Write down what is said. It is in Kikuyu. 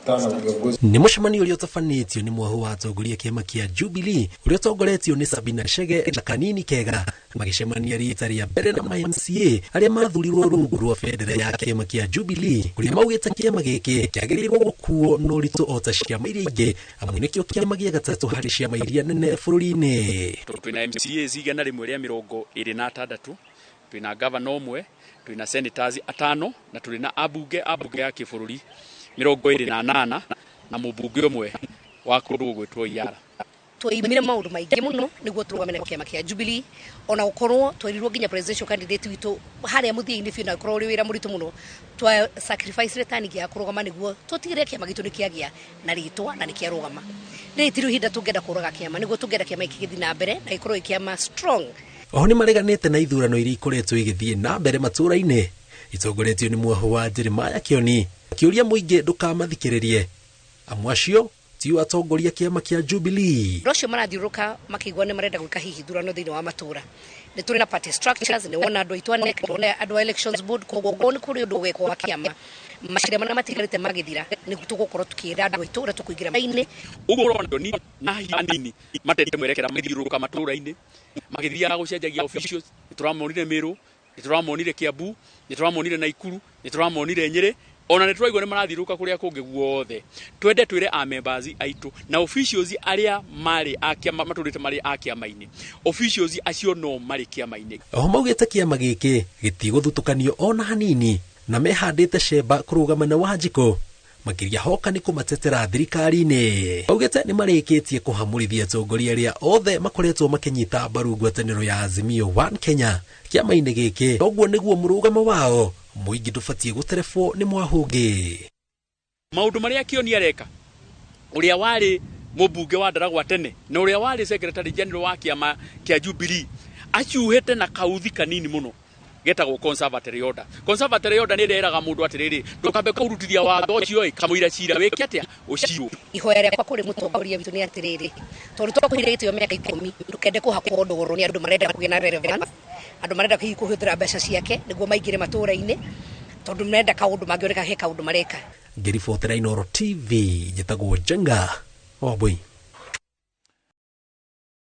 Kukutana na viongozi. Nĩ mũcemanio ũrĩa ũtabanĩtio nĩ mwahu wa atongoria kĩama kĩa Jubilee ũrĩa ũtongoretio nĩ Sabina Chege na Kanini Kega, magĩcemania rita rĩa mbere na ma MCA arĩa mathurirwo rungu rwa bendera ya kĩama kĩa Jubilee, kũrĩa maugĩte kĩama gĩkĩ kĩagĩrĩirwo gũkuo na ũritũ o ta ciama iria ingĩ, amu nĩkĩo kĩama gĩa gatatũ harĩ ciama iria nene bũrũri-inĩ. Twĩna MCAs 126, twĩna gavana ũmwe, twĩna senators atano, na tũrĩ na ambunge a mbunge ya kĩbũrũri 28 na mũmbunge ũmwe wa kũndũ gũgwĩtwo Iyara. Twaimire maũndũ maingĩ mũno nĩguo tũrũgame na kĩama kĩa Jubilee, ona gũkorwo twerirwo nginya presidential candidate witũ harĩa mũthia-inĩ biũ, na gũkorwo ũrĩ wĩra mũritũ mũno. Twa sacrifice retani ya kũrũgama nĩguo tũtigĩrĩre kĩama gitũ nĩ kĩagĩa na rĩtwa na nĩ kĩarũgama. Rĩrĩ ti ihinda tũngĩenda kũraga kĩama, nĩguo tũngĩenda kĩama gĩkĩ gĩthiĩ na mbere na gĩkorwo gĩ kĩama strong. Oho nĩ mareganĩte na ithurano iria ikoretwo igĩthiĩ na mbere matũũra-inĩ itongoretio nĩ mwahu wa Jeremiah Kioni, akĩũria mũingĩ ndũkamathikĩrĩrie, amu acio tio atongoria kĩama kĩa Jubilee. Andũ acio marathiũrũrũka makĩigua nĩ marenda gwĩka hihi ithurano thĩinĩ wa matũũra, nĩ tũrĩ na party structures, nĩ wona andũ aitũ a NEC, nĩ wona andũ a elections board. Koguo nĩ kũrĩ ũndũ ũgekwo wa kĩama, mahinda marĩa matigarĩte magĩthira nĩ tũgũkorwo tũkĩra andũ aitũ ũrĩa tũkũingĩra inĩ. Ũguo ũrona ni na hinya nini matete mwerekera, magĩthiũrũrũka matũũra-inĩ magĩthiaga gũcenjagia officials. Nĩ tũramonire Meru, nĩ tũramonire Kiambu, nĩ tũramonire Naikuru, nĩ tũramonire Nyĩrĩ, ona nĩ tũraigua nĩ marathiũrũrũka kũrĩa kũngĩ guothe. Twende twĩre a members aitũ na officials arĩa marĩ a kĩama matũrĩte marĩ a kĩama-inĩ, officials acio no marĩ kĩama-inĩ. Oho maugĩte kĩama gĩkĩ gĩtigũthutũkanio ona hanini, na mehandĩte cemba kũrũgama na Wanjikũ, makĩria hoka nĩ kũmatetera thirikari-inĩ. Maugĩte nĩ marĩkĩtie kũhamũrithia atongoria arĩa othe makoretwo makĩnyita mbaru ngwatanĩro ya Azimio One Kenya kĩama-inĩ gĩkĩ. Ũguo nĩguo mũrũgamo wao, mũingĩ ndũbatiĩ gũterebwo nĩ mwahũngĩ. Maũndũ marĩa Kioni areka, ũrĩa warĩ mũmbunge wa Ndaragwa tene na ũrĩa warĩ secretary general wa kĩama kĩa Jubilee, acuhĩte na kauthi kanini mũno getagwo conservatory order. Conservatory order nĩ ĩreraga mũndũ atĩrĩrĩ, ndũkambe kũrutithia watho ũcio ĩ kamũira cira wĩke atĩa ũcirwo. Ihoya rĩakwa kũrĩ mũtongoria witũ nĩ atĩrĩrĩ, tondũ twakũheire gĩtĩo mĩaka 10, ndũkende kũhakwo ndũgũrũ nĩ andũ marenda kũgĩa na relevance, andũ marenda hihi kũhũthĩra mbeca ciake nĩguo maingĩre matũũra-inĩ, tondũ marenda kaũndũ mangĩoneka he kaũndũ mareka. Ngĩribotera Inooro TV, njĩtagwo Njenga Wambui.